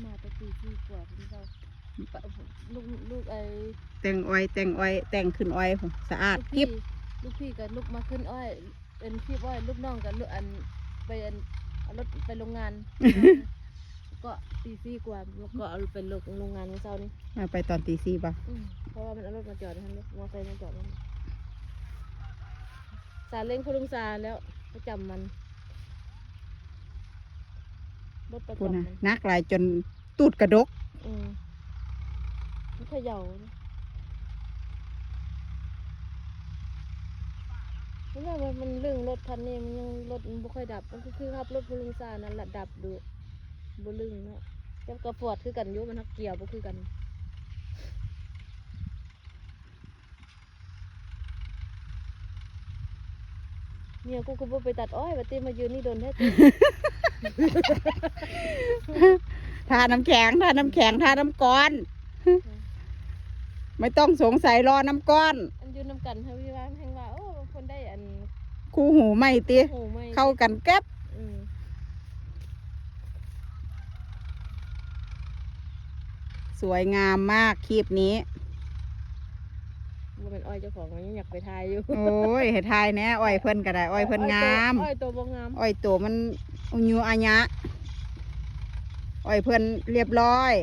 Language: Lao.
ມາແຕ່ຕີສີ່ກວ່າພຸ້ນເຈົ້າ ປະ ລູກ ລູກໄອ້ ແຕ່ງອ້ອຍ ແຕ່ງອ້ອຍ ແຕ່ງຂຶ້ນອ້ອຍພຸ້ນ ສະອາດ ລູກ ກິບ ພີ່ ລູກພີ່ກໍລຸກມາຂຶ້ນອ້ອຍ ເປັນຄີບອ້ອຍ ລູກນ້ອງກໍລຸກ ອັນ ໄປ ອັນ ເອົາລົດໄປໂລງງານ ກໍຕີສີ່ກວ່າ ແລ້ວກໍເອົາໄປໂລງ ໂລງງານມື້ເຊົ້ານີ້ ເອົາໄປຕອນຕີສີ່ບໍ່? ອືມ ເພາະວ່າມັນເອົາລົດມາຈອດຫັ້ນ ລົດມໍໄຊມາຈອດຫັ້ນ ສາເລັງພໍ່ລຸງຊາແລ້ວ ປະຈຳມັນ ລົດປະຈຳ ພຸ້ນນະ ມັນ ໜັກຫຼາຍຈົນຕູດກະດົກ ອືມ ມັນເຂຍ່າ ມັນວ່າມັນລຶ້ງລົດຄັນນີ້ ມັນຍັງ ລົດມັນບໍ່ຄ່ອຍດັບ ມັນຄື ຄືຂັບລົດພໍ່ລຸງຊານັ້ນລະດັບດຸ ບໍ່ລຶ້ງເນາະ ແຕ່ກໍຟອດຄືກັນຢູ່ ມັນຮັກເກຍບໍ່ຄືກັນ. ເມຍກູຄືບໍ່ໄປຕັດອ້ອຍ ວ່າຕິ ມາຢືນນີ້ດົນແທ້ຕິ ທານ້ຳແຂງ ທານ້ຳແຂງ ທານ້ຳກ້ອນ ອືມ ໄມ່ຕ້ອງສົງໄສ ລໍນ້ຳກ້ອນ ອັນຢູ່ນຳກັນ ເຮົາວ່າ ແຮ່ງວ່າ ໂອ້ ເພິ່ນໄດ້ອັນ ຄູ່ຫູໃໝ່ຕິ ຫູໃໝ່ ເຂົ້າກັນແກັບ ອືມ ສວຍງາມມາກຄລິບນີ້ ບໍ່ແມ່ນອ້ອຍເຈົ້າຂອງ ມັນຍັງຢາກໄປຖ່າຍຢູ່ ໂອ້ຍ ໃຫ້ຖ່າຍແດ່ ອ້ອຍເພິ່ນກໍໄດ້ ອ້ອຍເພິ່ນງາມ ອ້ອຍໂຕ ອ້ອຍໂຕບໍ່ງາມ ອ້ອຍໂຕມັນອຸຍຸອາຍະ ອ້ອຍເພິ່ນລຽບລ້ອຍ